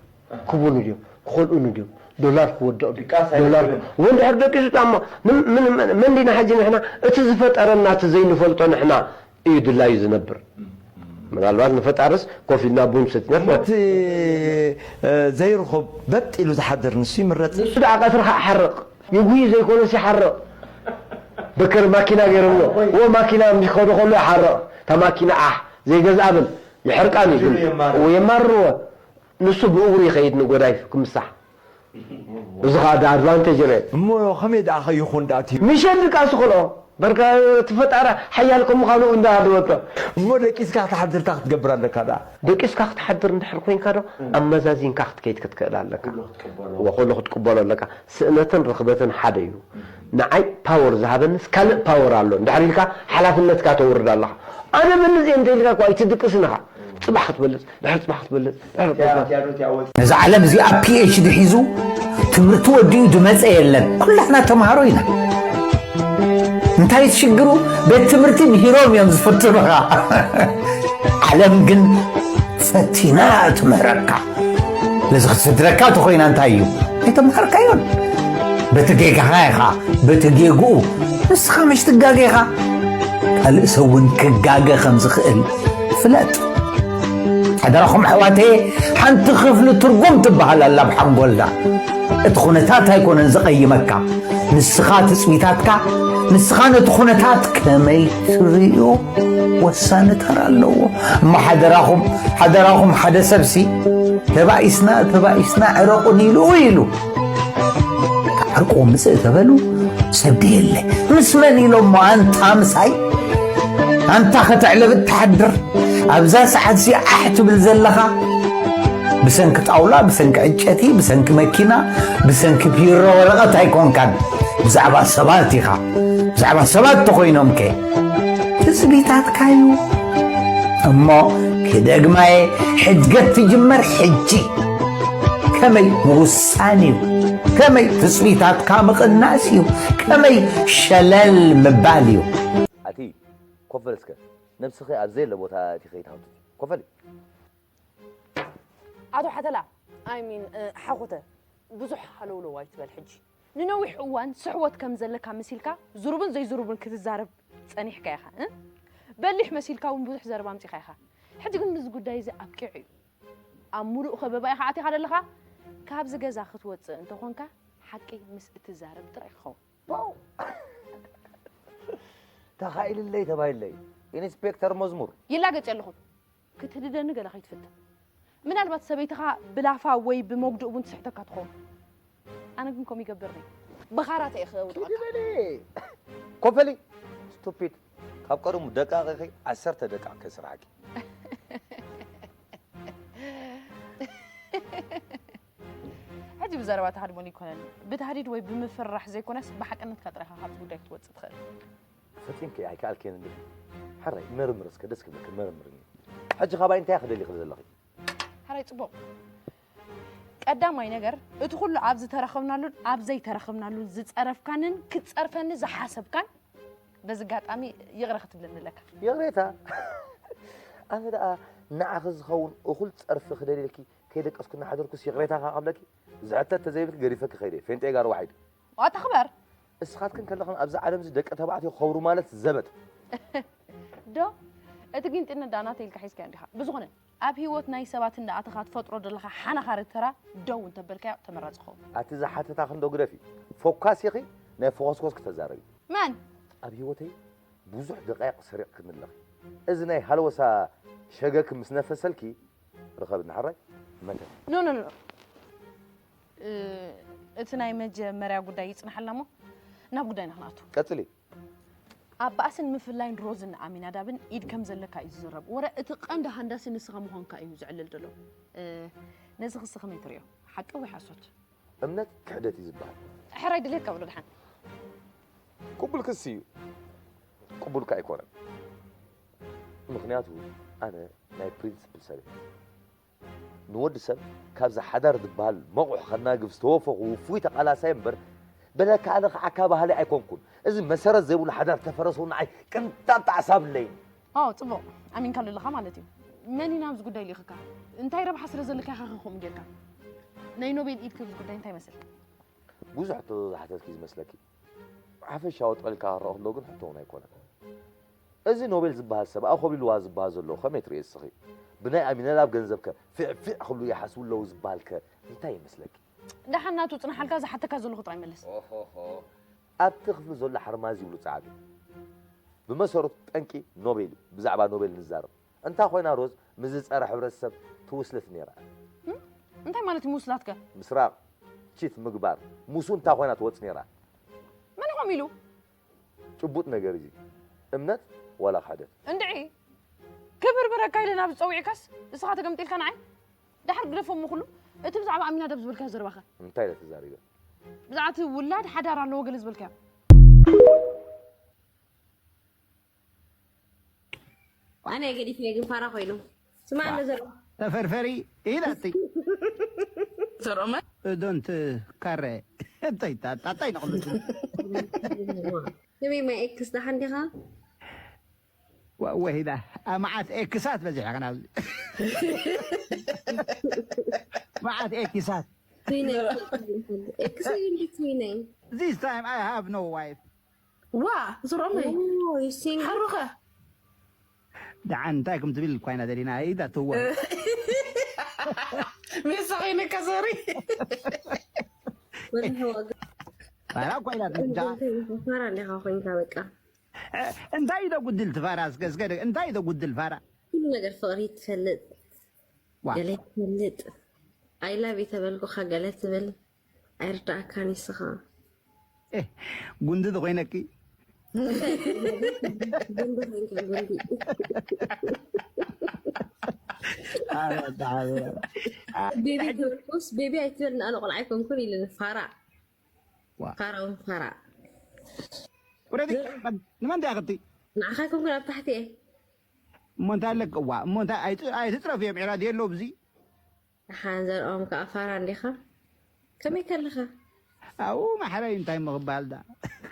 ክቡሉ ድዮም? ክኸልኡኑ ድዮም? ዶላር ክወድቕ ድዩ? ድቃስ ዶላር ኣይብልን። ወ-፣ እንድሕር ደቂሱ ጣሞ፣ ምን-፣ ምን-፣ ምን-፣ መን ዲና ሕጂ ንሕና እቲ ዝፈጠረና እቲ ዘይንፈልጦ ንሕና እዩ ድላዩ ዝነብር። ምናልባት ንፈጣርስ ኮፍ ኢልና ቡን ሰቲና እሞ እቲ፣ እ፣ ዘይርኹብ በጥ ኢሉ ዝሓድር ንሱ ይምረጽ። ንሱ ደኣ ቀትሪ ከኣ ሓርቕ። ይጉይ ዘይኮነስ ይሓርቕ። በከር ማኪና ገይሮምዎ። ወ ማኪና ምስ ከዱ ከሎ ይሓርቕ። እታ ማኪና ኣሕ ዘይገዝኣ ብል ይሕርቃን እዩ። ሽሉ የማርር። ወ የማርርዎ። ንሱ ብእግሩ ይኸይድ ንጎዳይ ክምሳሕ። እዚ ኸኣ ዳ ኣድቫንቴጅ ርአ። እሞ ከመይ ደኣ ኸይኹን ደኣ እቲ ምሸት ድቃስ ይኸልኦ። በርካ እቲ ፈጣራ ሓያል ከም ምዃኑ እንዳሃለወቶ። እሞ ደቂስካ ክትሓድር እንታይ ክትገብር ኣለካ ደኣ? ደቂስካ ክትሓድር እንድሕር ኮይንካ ዶ ኣመዛዚንካ ክትከይድ ክትክእል ኣለካ። ወ ኩሉ ክትቅበሎ ኣለካ። ስእነትን ርኽበትን ሓደ እዩ። ንዓይ ፓወር ዝሃበንስ ካልእ ፓወር ኣሎ እንድሕር ኢልካ ሓላፍነትካ ተውርድ ኣለኻ። ኣነ በንዚኤ እንተኢልካ እኳ ኣይትድቅስን ኢኻ። ጽባሕ ክትበልጽ ድሕሪ ጽባሕ ክትበልጽ ድሕሪ ጽባሕ ክትበልጽ። ነዛ ዓለም እዚኣ ፒኤችዲ ሒዙ ትምህርቲ ወዲኡ ዝመፀ የለን። ኩላትና ተምሃሮ ኢና። እንታይ ሽግሩ? ቤት ትምህርቲ ምሂሮም እዮም ዝፍትኑኻ። ዓለም ግን ፈቲና ትምህረካ። ነዚ ክትስድረካ ተኾይና እንታይ እዩ? ኣይተምሃርካዮን። በቲ ጌጋኻ ኢኻ፣ በቲ ጌግኡ። ንስኻ መሽ ትጋገ ኢኻ? ካልእ ሰብ እውን ክጋገ ከም ዝኽእል ፍለጥ። ሓደራኹም ኣሕዋተየ፣ ሓንቲ ክፍሊ ትርጉም ትበሃል ኣላ ኣብ ሓንጎልና። እቲ ኩነታት ኣይኮነን ዝቐይመካ፣ ንስኻ ትጽቢታትካ፣ ንስኻ ነቲ ኩነታት ከመይ ትርእዮ ወሳኒ ተራ ኣለዎ። እሞ ሓደራኹም፣ ሓደራኹም ሓደ ሰብሲ ተባኢስና፣ ተባኢስና ዕረቑኒ ኢሉ ኢሉ። ካብ ዕርቁ ምጽእ ተበሉ ሰብ ድየለ። ምስ መን ኢሎሞ ኣንታ ምሳይ? ኣንታ ከተዕለብ እትሓድር ኣብዛ ሰዓት እዚኣ ዓሕ ትብል ዘለኻ ብሰንኪ ጣውላ፣ ብሰንኪ ዕጨቲ፣ ብሰንኪ መኪና፣ ብሰንኪ ፒሮ ወረቐት ኣይኮንካን። ብዛዕባ ሰባት ኢኻ። ብዛዕባ ሰባት ተኾይኖምከ? ትጽቢታትካዩ። እሞ ክደግማየ፣ ሕድገት ትጅመር ሕጂ። ከመይ ምውሳን እዩ። ከመይ ትጽቢታትካ ምቕናስ እዩ። ከመይ ሸለል ምባል እዩ። ኣቲ ኮፍ በል እስከ፣ ነብስኺ ኣብ ዘየለ ቦታ እቲ ከይትሃውትቲ። ኮፍ በሊ። ኣቶ ሓተላ፣ I mean ሓኾተ፣ ብዙሕ ሃለውለው ኣይትበል ሕጂ። ንነዊሕ እዋን ስሕወት ከም ዘለካ መሲልካ ዝሩብን ዘይዝሩብን ክትዛረብ ጸኒሕካ ኢኻ። እ? በሊሕ መሲልካ እውን ብዙሕ ዘረባ ኣምጺኻ ኢኻ። ሕጂ ግን እዚ ጉዳይ እዚ ኣብቂዑ እዩ። ኣብ ሙሉእ ከበባ ኢኻ ኣቲኻ ዘለኻ። ካብዚ ገዛ ክትወጽእ እንተኾንካ ሓቂ ምስ እትዛረብ ጥራይ ክኸውን። ፖው! ተኻኢልለይ ተባሂለይ ኢንስፔክተር መዝሙር። ይላገጽ ኣለኹ። ክትህድደኒ ገለ ከይትፍትን። ምናልባት ሰበይትኻ ብላፋ ወይ ብመጉድኡ እውን ትስሕተካ ትኸውን። ኣነ ግን ከምኡ ይገብር ነይ። ብኻራተ እየ ክውጥቐካ። ኮፈሊ ስቱፒድ ካብ ቀደሙ ደቃቕ ኢኺ ዓሰርተ ደቃቕ ከስርሓኪ። ሕጂ ብዘረባ ተሃድሞኒ ኣይኮነን። ብታህዲድ ወይ ብምፍርራሕ ዘይኮነስ ብሓቅነትካ ጥራይ ኢኻ ካብዚ ጉዳይ ክትወጽእ ትኽእል። ፈጺምኪ ኣይከኣልክን እንድኺ። ሕራይ መርምር እስከ ደስ ክብለኪ መርምርኒ። ሕጂ ካባይ እንታይ ኢኺ ደሊኺ ዘለኺ? ሕራይ ጽቡቕ። ቀዳማይ ነገር እቲ ኩሉ ኣብ ዝተራኸብናሉን ኣብ ዘይተራኸብናሉን ዝጸረፍካንን ክትጸርፈኒ ዝሓሰብካን በዚ ኣጋጣሚ ይቕረ ክትብለኒ ኣለካ። ይቕሬታ? ኣነ ደኣ ንዓኺ ዝኸውን እኹል ጸርፊ ክደልየልኪ ከይደቀስኩ እናሓደርኩስ ይቕሬታ ከኣ ክብለኪ? ዝሕተት ተዘይብልኪ ገዲፈኪ ከይደ። ፌንጤ ጋር ዋሒድ። ዋጣ ክበር። እስኻትክን ከለኽን ኣብዛ ዓለም እዚ ደቂ ተባዕትዮ ክኸብሩ ማለት ዘበት። ዶ? እቲ ጊንጢነት ደኣ ናተይ ኢልካ ሒዝካዮ እንዲኻ። ብዝኾነ፣ ኣብ ህይወት ናይ ሰባት እንዳኣተኻ ትፈጥሮ ዘለኻ ሓናኻሪ ተራ ደው እንተበልካዮ ተመራጺ ክኸውን። ኣቲ ዝሓተታኽን ዶ ግደፊ። ፎካስ ኢኺ፣ ናይ ፎኾስኮስ ክተዛረቢ። መን? ኣብ ህይወተይ ብዙሕ ደቃይቕ ሰሪቕክኒ ኣለኺ። እዚ ናይ ሃለወሳ ሸገክ ምስ ነፈሰልኪ ርኸብኒ ሓራይ መተት። No no no no እቲ ናይ መጀመርያ ጉዳይ ይጽናሓልና እሞ ናብ ጉዳይና ክንኣቱ። ቀጽሊ። ኣብ ባእስን ምፍላይን ሮዝን ኣሚናዳብን ኢድ ከም ዘለካ እዩ ዝዝረብ። ወረ እቲ ቀንዲ ሃንዳሲ ንስኻ ምዃንካ እዩ ዝዕልል ዘሎ። ነዚ ክሲ ከመይ ትርእዮ? ሓቂ ወይ ሓሶት? እምነት ክሕደት እዩ ዝበሃል። ሕራይ ድሌትካ በሎ ደሓን። ቅቡል ክሲ እዩ። ቅቡል ከ ኣይኮነን። ምኽንያቱ ኣነ ናይ ፕሪንስፕል ሰብ እየ። ንወዲ ሰብ ካብዚ ሓዳር ዝበሃል መቑሕ ከናግፍ ዝተወፈኹ ውፉይ ተቓላሳይ እምበር በለካ ኣነ ክዓካ በሃሊ ኣይኮንኩን። እዚ መሰረት ዘይብሉ ሓዳር ተፈረሰ ንዓይ ቅንጣብ ጣዕሳ ኣብለይን። ኦ ጽቡቕ ኣሚንካሉ ኣለኻ ማለት እዩ። መን ኢና ኣብዚ ጉዳይ ልኢኽካ? እንታይ ረብሓ ስለ ዘለካ ኢኻ ከምኡ ጌርካ? ናይ ኖቤል ኢድ ክብል ጉዳይ እንታይ ይመስል? ብዙሕ ሕቶ ዝሓተትኪ ዝመስለኪ። ሓፈሻዊ ጠቕሊልካ ክረኣ ከለኹ ግን ሕቶ እውን ኣይኮነን። እዚ ኖቤል ዝበሃል ሰብ ኣኾቢልዋ ዝበሃል ዘሎ ከመይ ትርእዮ እስኺ? ብናይ ኣሚነዳብ ገንዘብ ከ ፊዕፊዕ ክብሉ ይሓስቡ ኣለዉ ዝበሃል ከ እንታይ ይመስለኪ? ደሓን ናቱ ጽንሓልካ ዝሓተካ ዘለኹ ጥራይ መልስ። ኦሆሆ። ኣብቲ ክፍሊ ዘሎ ሓርማዝ ይብሉ ጸዓዱ። ብመሰረቱ ጠንቂ ኖቤል እዩ። ብዛዕባ ኖቤል ንዛረብ። እንታ ኮይና ሮዝ ምስዚ ጸረ ሕብረተሰብ ትውስልት ነይራ። እንታይ ማለት እዩ ምስላትከ? ምስራቕ፣ ቺት ምግባር፣ ምስኡ እንታ ኮይና ትወጽእ ነይራ። መን ኢኹም ኢሉ? ጭቡጥ ነገር እዩ እምነት ዋላ ክሕደት። እንድዒ ክብርብረካ ኢለ ናብ ዝጸውዕካስ ንስኻ ተገምጢልካ ንዓይ? ደሓር ግደፎ እሞ ኩሉ እቲ ብዛዕባ ኣሚናደብ ዝበልካዮ ዘረባኸ? እንታይ ኢለ ተዛሪበ? ብዛዕባ እቲ ውላድ ሓዳር ኣለዎ ገለ ዝበልካዮ። ኣነ ገዲፍዮ ግን ፋራ ኮይኑ። ስማ ኣሎ ዘርኦ። ተፈርፈሪ ኢላትይ። ዘርኦመ? ዶንት ካረ። እንታይ ታ-፣ ታ-፣ እንታይ ንቕልቱ? ከመይ ማይ ኤክስ ደሓን ዲኻ? ዋ-፣ ወሂዳ። ኣ፣ መዓት ኤክሳት በዚሕኻ ናብዚ። መዓት ኤክሳት። ትዊነይ። ኤክስ እዩ እንዲ ትዊነይ። This time I have no wife. ዋ፣ ዝሮመይ። ኦ፣ you single? ሓሩኸ? ደሓን እንታይ ከም ትብል እኳ ኢና ደሊና፣ ኢዳ ትዋ። ሜሳ ኮይነካ፣ ሶሪ። ወላ ህዋ ገ-፣ ፋራ እኳ ኢላ ትምዳ። እንታይ ኢኻ? ፋራ እንዲኻ ኮይንካ በቃ። እ፣ እንታይ ኢዶ ጉድል ትፋራ? እስከ፣ እስከ፣ እንታይ ኢዶ ጉድል ፋራ? ኩሉ ነገር ፍቕሪ ትፈልጥ። ዋ። ገለ ትፈልጥ። I love you ተበልኩኻ ገለ ትብል። ኣይርዳእካን ይስኻ። ኤ፣ ጉንዲ ዶ ኮይነኪ? ጉንዲ ኮይንካ ጉንዲ። ኣረ፣ ኣረ፣ ኣረ። ቤቢ ተበልኩስ፣ ቤቢ ኣይትበል፣ ንኣነ ቆልዓ ኣይኮንኩን ኢለ ፋራ። ዋ። ፋራ እውን ፋራ። ወረዲ፣ ንመን ደኣ ክትይ? ንዓኻ ኣይኮንኩን ኣብ ታሕቲ እየ። እሞ እንታይ ኣለክ? ዋ፣ እሞ እንታይ ኣይት-፣ ኣይትጽረፍ እዮም፣ ዕራድ የሎ ብዚ። ደሓን ዘርኦም ከኣ ፋራ እንዲኻ? ከመይ ከለኻ? ኣው፣ ማሕረይ እንታይ ምኽባል ዳ?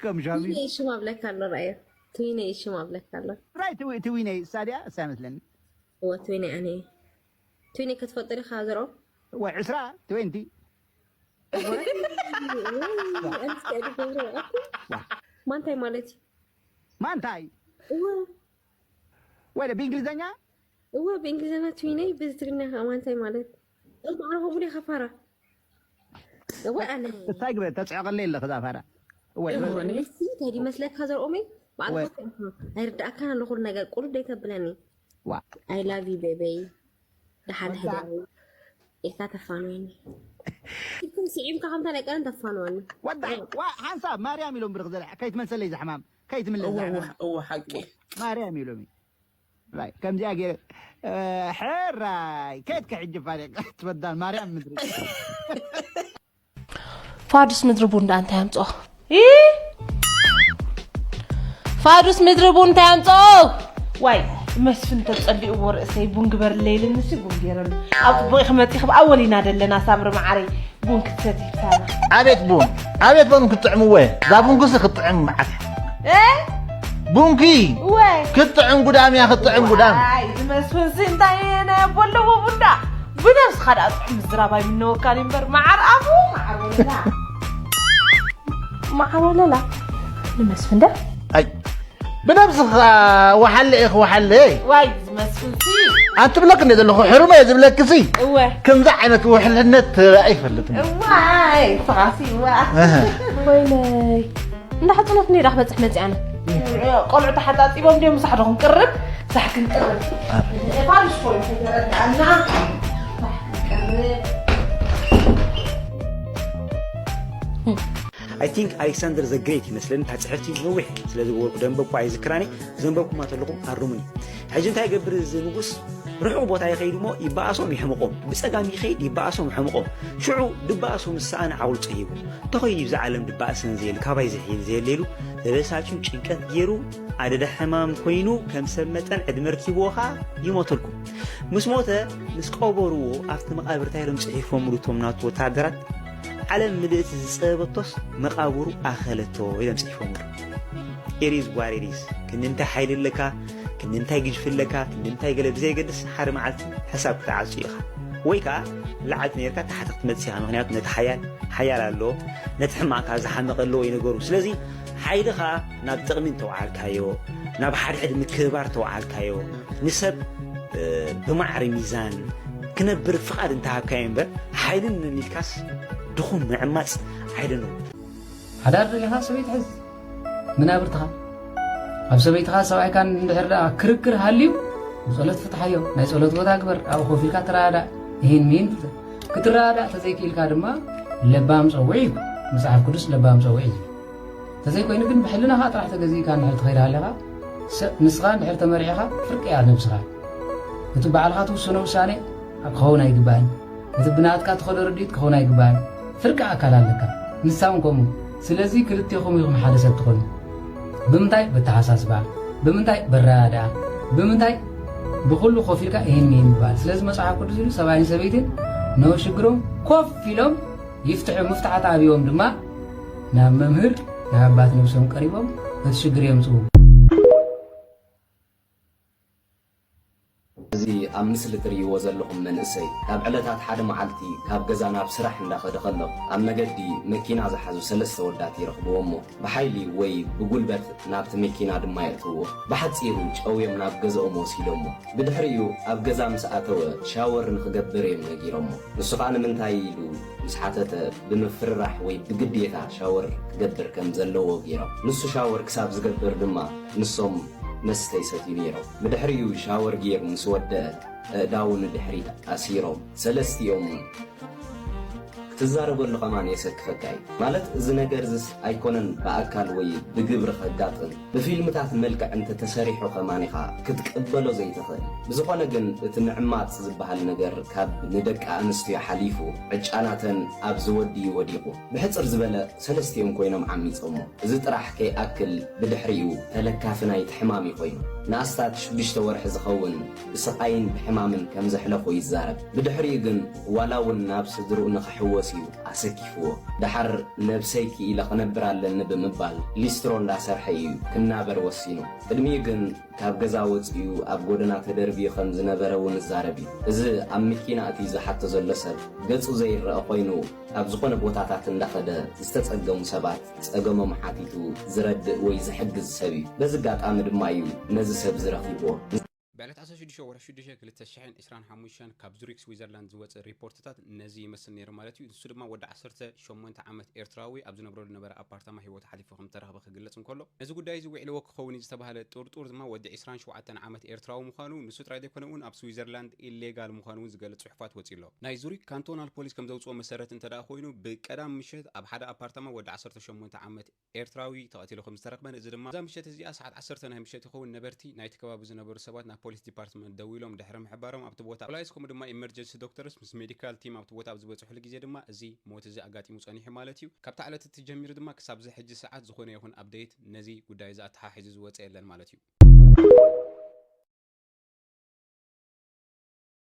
ከም ሻሚ። ትዊነይ ሽም ኣብለካ ኣሎ፣ ረኣዮ። ትዊነይ ሽም ኣብለካ ኣሎ። ራይ ትዊ-፣ ትዊነይ፣ እሳ ድያ? እሳ ይመስለኒ። እወ፣ ትዊነይ ኣነ እየ። ትዊነይ ክትፈልጦ ዲኻ ዘርኦም? ወይ ዕስራ፣ ትዌንቲ። እወ። ኣንስቲ ኣይትገብሩ። ዋ። ማንታይ ማለት እዩ? ማንታይ? እወ። ወይ ብእንግሊዝኛ? እወ፣ ብእንግሊዝኛ ትዊነይ፣ ብትግርኛ ከኣ ማንታይ ማለት? እሞ ኣነ ከምኡ ዲኻ ፋራ? እወ፣ ኣነ። እንታይ ግበ፣ ተጽዕቐለይ ኣለኺ እዛ ፋራ። እወ፣ እወ፣ እወ። ንስቲ እንታይ ይመስለካ ዘርኦመይ? ባዕልኻ ወይ። እኮ ኢኻ። ኣይርዳእካን ኣሎ ኩሉ ነገር፣ ቁሩብ ደይ ተብለኒ። ዋ። I love you, ቤበይ። ደሓን ወዳ። ሕደሪ። ኢልካ ተፋንወኒ። ኢልኩም ስዒምካ ከምታ ናይ ቀደም ተፋንወኒ። ወዳ፣ ዋ፣ ሓንሳብ ማርያም ኢሎም ብርኽ ዘለ፣ ከይትመልሰለይ ዝሕማም፣ ከይትምለስ እወ፣ ዝሕማም። እወ፣ እወ፣ ሓቂ። ማርያም ኢሎም። ራይ፣ ከምዚኣ ገይረ፣ እ፣ ሕራይ፣ ከየትከ ሕጂ ፋሪቕ ትበዳል ማርያም ምድሪ። ፋዱስ ምድሪ ቡን ደኣ እንታይ ኣምጽኦ? ኢ? ፋዱስ ምድሪ ቡን እንታይ ኣምጽኦ? ዋይ፣ መስፍን ተጸሊእዎ ርእሰይ ቡን ግበርለይ ኢልንሲ ቡን ገይረሉ። ኣብ ጽቡቕ ኢኺ መጺኺ፣ ብኣወል ኢና ደለና ሳምሪ መዓረይ፣ ቡን ክትሰቲ ምሳና። ኣቤት ቡን፣ ኣቤት ቡን ክትጥዕምዎ። እዛ ቡንኩሲ ክትጥዕም መዓት። እ? ቡንኪ። እወ። ክትጥዕም ጉዳም እያ፣ ክትጥዕም ጉዳም። ዋይ፣ እዚ መስፍንሲ እንታይ ናይ ኣቦ ኣለዎ ቡንዳ? ብነብስኻ ደኣ ጥዑም ምዝራብ ኣይምነወካን እምበር፣ መዓር ኣፉ፣ መዓር ወለላ። መዓር ወለላ። ንመስፍን ዳ? ኣይ፣ ብነብስኻ ወሓለ ኢኺ፣ ወሓለ። ዋይ፣ እዚ መስፍንሲ። ኣንቲ ብለክ እንደ ዘለኹ ሕሩመ እየ ዝብለክሲ። እወ። ከምዚ ዓይነት ውሕልነት ኣይፈልጥን። እዋይ፣ ፍቓሲ፣ እዋ። እህ። ወይለይ። እንዳ ሕጽኖት እንዲዳ ክበጽሕ መጺኣና። ቆልዑ ተሓጻጺቦም ድዮም ምሳሕ ዶኹም ቅርብ፣ ሳሕ ክንቅርብ። ኣረ። ፋሪስ ኮይኑ ተረድኣና። ሳሕ ክንቅርብ። I think Alexander the Great ይመስለኒ፣ እታ ጽሕፍቲ ነዊሕ ስለ ዝገበርኩ ደንበብኩ ኣይዝክራን እየ። ዘንበብኩማ ተለኹም ኣርሙኒ። ሕጂ እንታይ ይገብር እዚ ንጉስ? ርሑቕ ቦታ ይኸይድ እሞ ይበኣሶም የሕምቖም። ብጸጋም ይኸይድ ይበኣሶም የሕምቖም። ሽዑ ድበኣሶ ምስ ሰኣነ ዓውልጾ ሂቡ። እንተኾይኑ ይብዛ ዓለም ድበኣሰን ዘየል ካባይ ዝሕይል ዘየለ ኢሉ ተበሳጭዩ ጭንቀት ገይሩ ኣደዳ ሕማም ኮይኑ ከም ሰብ መጠን ዕድመ ርኪብዎ ኸኣ ይሞተልኩም። ምስ ሞተ ምስ ቀበርዎ ኣብቲ መቓብር እንታይ ኢሎም ጽሒፎምሉ እቶም ናቱ ወተሃደራት? ዓለም ምልእቲ ዝጸበበቶስ መቓብሩ ኣኸለቶ ኢሎም ጽሒፎምሉ። It is what it is። ክንዲ እንታይ ሓይሊ ኣለካ፣ ክንዲ እንታይ ግጅፊ ኣለካ፣ ክንዲ እንታይ ገለ ብዘየገድስ ሓደ መዓልቲ ሕሳብ ክትዓጹ ኢኻ። ወይ ከኣ ላዕሊ ነርካ ታሕቲ ክትመጽእ ኢኻ። ምኽንያቱ ነቲ ሓያል ሓያል ኣሎ፣ ነቲ ሕማቕ ከኣ ዝሓመቐ ኣለዎ እዩ ነገሩ። ስለዚ ሓይልኻ ናብ ጥቕሚ እንተውዓልካዮ፣ ናብ ሓድሕድ ምክብባር እንተውዓልካዮ፣ ንሰብ፣ እ፣ ብማዕረ ሚዛን ክነብር ፍቓድ እንተሃብካዮ እምበር፣ ሓይልን ኢልካስ ድኹም ምዕማጽ፣ I don't know። ሓዳር ዶ ኢኻ ሰበይቲ ሕዝ? መናብርትኻ ኣብ ሰበይትኻ ሰብኣይካን እንድሕር ደኣ ክርክር ሃልዩ፣ ብጸሎት ፍትሓዮ። ናይ ጸሎት ቦታ ግበር፣ ኣብኡ ኮፍ ኢልካ ተረዳዳእ። ይህን ሚን ክትረዳዳእ ተዘይክኢልካ ድማ ለባም ጸውዕ እዩ። መጽሓፍ ቅዱስ ለባም ጸውዕ እዩ። ተዘይኮይኑ ግን ብሕልናኻ ጥራሕ ተገዚእካ እንድሕር ትኸይድ ሃለኻ፣ ንስኻ እንድሕር ተመሪሕኻ ፍርቂ እያ ነብስኻ። እቲ ባዕልኻ ትውስኖ ውሳኔ ክኸውን ኣይግባእን። እቲ ብናትካ ትኸዶ ርድኢት ክኸውን ኣይግባእን። ፍርቂ ኣካል ኣለካ፣ ንሳ እውን ከምኡ። ስለዚ ክልቴኹም ኢኹም ሓደ ሰብ ትኾኑ። ብምንታይ? በተሓሳስባ። ብምንታይ? በረዳድኣ። ብምንታይ? ብኹሉ ኮፍ ኢልካ ይህን ይህን ይበሃል። ስለዚ መጽሓፍ ቅዱስ ኢሉ ሰብኣይን ሰበይትን ነው ሽግሮም ኮፍ ኢሎም ይፍትሑ። ምፍታሓት ኣብዮም ድማ ናብ መምህር፣ ናብ ኣባት ነብሶም ቀሪቦም እቲ ሽግር የምጽኡ። እዚ ኣብ ምስሊ ትርእይዎ ዘለኹም መንእሰይ ካብ ዕለታት ሓደ መዓልቲ ካብ ገዛ ናብ ስራሕ እንዳኸደ ከሎ ኣብ መገዲ መኪና ዝሓዙ ሰለስተ ወዳት ይረኽብዎ እሞ ብሓይሊ ወይ ብጉልበት ናብቲ መኪና ድማ የእትውዎ። ብሓጺሩ ጨውዮም ናብ ገዝኦም ወሲዶሞ። ብድሕሪኡ ኣብ ገዛ ምስ ኣተወ ሻወር ንኽገብር እዮም ነጊሮሞ። ንሱ ኸኣ ንምንታይ ኢሉ ምስ ሓተተ ብምፍርራሕ ወይ ብግዴታ ሻወር ክገብር ከም ዘለዎ ገይሮም። ንሱ ሻወር ክሳብ ዝገብር ድማ ንሶም መስተ ይሰትዩ ነይሮም። ብድሕሪኡ ሻወር ገይሩ ምስ ወደአ ኣእዳዉ ንድሕሪት ኣሲሮም ሰለስቲኦም ክትዛረበሉ ከማን የሰክፈካ እዩ። ማለት እዚ ነገር ዝስ ኣይኮነን ብኣካል ወይ ብግብሪ ከጋጥም ብፊልምታት መልክዕ እንተተሰሪሑ ከማን ኢኻ ክትቅበሎ ዘይትኽእል። ብዝኾነ ግን እቲ ምዕማፅ ዝበሃል ነገር ካብ ንደቂ ኣንስትዮ ሓሊፉ ዕጫናተን ኣብዚ ወዲ እዩ ወዲቑ። ብሕፅር ዝበለ ሰለስቲኦም ኮይኖም ዓሚፆሞ። እዚ ጥራሕ ከይኣክል ብድሕሪኡ ተለካፊ ናይቲ ሕማም እዩ ኮይኑ። ንኣስታት ሽዱሽተ ወርሒ ዝኸውን ብስቓይን ብሕማምን ከም ዘሕለፎ ይዛረብ። ብድሕሪኡ ግን ዋላ እውን ናብ ስድርኡ ንኽሕወስ እዩ ኣሰኪፍዎ። ደሓር ነብሰይ ክኢለ ክነብር ኣለኒ ብምባል ሊስትሮ እንዳሰርሐ እዩ ክናበር ወሲኑ። ቅድሚኡ ግን ካብ ገዛ ወፂኡ ኣብ ጎደና ተደርቢዩ ከም ዝነበረ እውን እዛረብ እዩ። እዚ ኣብ መኪና እቲ ዝሓቶ ዘሎ ሰብ ገፁ ዘይረአ ኮይኑ ኣብ ዝኾነ ቦታታት እንዳኸደ ዝተፀገሙ ሰባት ፀገሞም ሓቲቱ ዝረድእ ወይ ዝሕግዝ ሰብ እዩ። በዚ ኣጋጣሚ ድማ እዩ ነዚ ሰብ ዝረኺብዎ። ብዕለት ዓሰርተ ሽዱሽተ ወርሒ ሽዱሽተ ክልተ ሽሕን ዕስራን ሓሙሽተን ካብ ዙሪክ ስዊዘርላንድ ዝወፀ ሪፖርትታት ነዚ ይመስል ነይሩ ማለት እዩ። ንሱ ድማ ወዲ ዓሰርተ ሸሞንተ ዓመት ኤርትራዊ ኣብ ዝነብረሉ ነበረ ኣፓርታማ ህይወቱ ሓሊፉ ከም ዝተረኽበ ክግለጽ እንከሎ፣ ነዚ ጉዳይ እዚ ውዒልዎ ክኸውን እዩ ዝተባህለ ጥርጡር ድማ ወዲ ዕስራን ሸውዓተን ዓመት ኤርትራዊ ምዃኑ፣ ንሱ ጥራይ ዘይኮነ እውን ኣብ ስዊዘርላንድ ኢሌጋል ምዃኑ እውን ዝገልጽ ጽሑፋት ወጺኡ ኣሎ። ናይ ዙሪክ ካንቶናል ፖሊስ ከም ዘውጽኦ መሰረት እንተ ደኣ ኮይኑ፣ ብቀዳም ምሸት ኣብ ሓደ ኣፓርታማ ወዲ ዓሰርተ ሸሞንተ ዓመት ኤርትራዊ ተቐቲሉ ከም ዝተረኽበን፣ እዚ ድማ እዛ ምሸት እዚኣ ሰዓት ዓሰርተ ናይ ምሸት ይኸውን ነበርቲ ናይቲ ከባቢ ዝነበሩ ሰባት ናብ ፖሊስ ዲፓርትመንት ደዊሎም ድሕሪ ምሕባሮም ኣብቲ ቦታ ፖላይስ ከምኡ ድማ ኢመርጀንሲ ዶክተርስ ምስ ሜዲካል ቲም ኣብቲ ቦታ ኣብ ዝበፅሑሉ ግዜ ድማ እዚ ሞት እዚ ኣጋጢሙ ፀኒሑ ማለት እዩ። ካብታ ዕለት እቲ ጀሚሩ ድማ ክሳብ እዚ ሕጂ ሰዓት ዝኾነ ይኹን ኣፕደይት ነዚ ጉዳይ እዚ ኣተሓሒዙ ዝወፀ የለን ማለት እዩ።